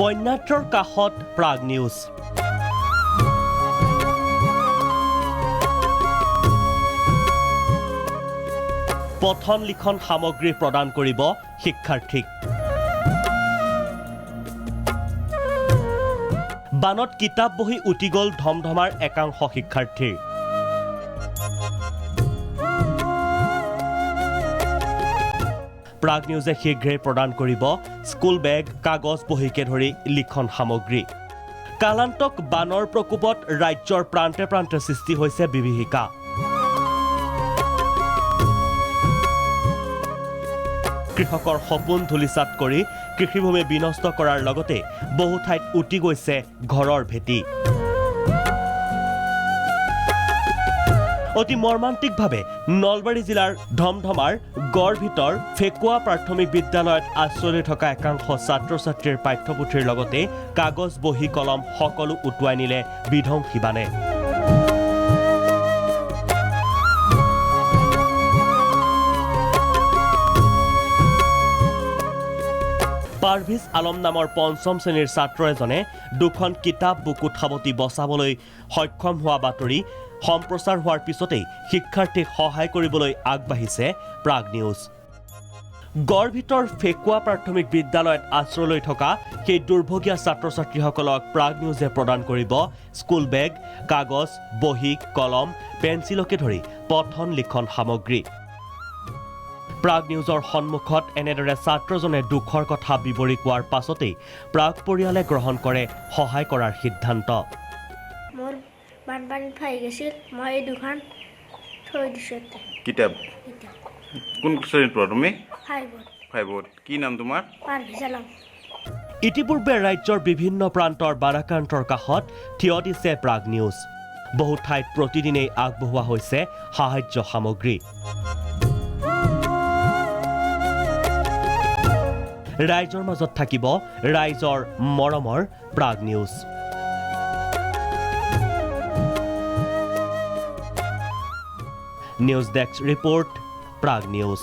বন্যাৰ্তৰ কাষত প্ৰাগ নিউজ। পঠন লিখন সামগ্ৰী প্ৰদান কৰিব শিক্ষাৰ্থীক। বানত কিতাপ বহি উটি গ'ল ধমধমাৰ একাংশ শিক্ষাৰ্থীৰ। প্ৰাগ নিউজে শীঘ্ৰেই প্ৰদান কৰিব স্কুল বেগ, কাগজ বহীকে ধৰি লিখন সামগ্ৰী। কালান্তক বানৰ প্ৰকোপত ৰাজ্যৰ প্ৰান্তে প্ৰান্তে সৃষ্টি হৈছে বিভীষিকা। কৃষকৰ সপোন ধূলিসাৎ কৰি কৃষিভূমি বিনষ্ট কৰাৰ লগতে বহু ঠাইত উটি গৈছে ঘৰৰ ভেটি। অতি মৰ্মান্তিকভাৱে নলবাৰী জিলাৰ ধমধমাৰ গড় ভিতৰ ফেকুৱা প্ৰাথমিক বিদ্যালয়ত আশ্ৰয় লৈ থকা একাংশ ছাত্ৰ ছাত্ৰীৰ পাঠ্যপুথিৰ লগতে কাগজ, বহী, কলম সকলো উটুৱাই নিলে বিধ্বংসী বানে। পাৰভিজ আলম নামৰ পঞ্চম শ্ৰেণীৰ ছাত্ৰ এজনে দুখন কিতাপ বুকুত সাৱটি বচাবলৈ সক্ষম হোৱা বাতৰি সম্প্ৰচাৰ হোৱাৰ পিছতেই শিক্ষাৰ্থীক সহায় কৰিবলৈ আগবাঢ়িছে প্ৰাগ নিউজ। গড় ভিতৰ ফেকুৱা প্ৰাথমিক বিদ্যালয়ত আশ্ৰয় লৈ থকা সেই দুৰ্ভগীয়া ছাত্ৰ ছাত্ৰীসকলক প্ৰাগ নিউজে প্ৰদান কৰিব স্কুল বেগ, কাগজ, বহী, কলম, পেঞ্চিলকে ধৰি পঠন লিখন সামগ্ৰী। প্ৰাগ নিউজৰ সন্মুখত এনেদৰে ছাত্ৰজনে দুখৰ কথা বিৱৰি কোৱাৰ পাছতেই প্ৰাগ পৰিয়ালে গ্ৰহণ কৰে সহায় কৰাৰ সিদ্ধান্ত। মোৰ বানপানীত ভাহি গৈছিল, মই এই দুখন থৈ দিছোঁ ইয়াতে। কিতাপ? কিতাপ। কোন শ্ৰেণীত পঢ়া তুমি? ফাইভত। ফাইভত। কি নাম তোমাৰ? পাৰভিজ আলম। ইতিপূৰ্বে ৰাজ্যৰ বিভিন্ন প্ৰান্তৰ বানাক্ৰান্তৰ কাষত থিয় দিছে প্ৰাগ নিউজ। বহু ঠাইত প্ৰতিদিনেই আগবঢ়োৱা হৈছে সাহায্য সামগ্ৰী। ৰাইজৰ মাজত থাকিব ৰাইজৰ মৰমৰ Prag news. News desk report, Prag news.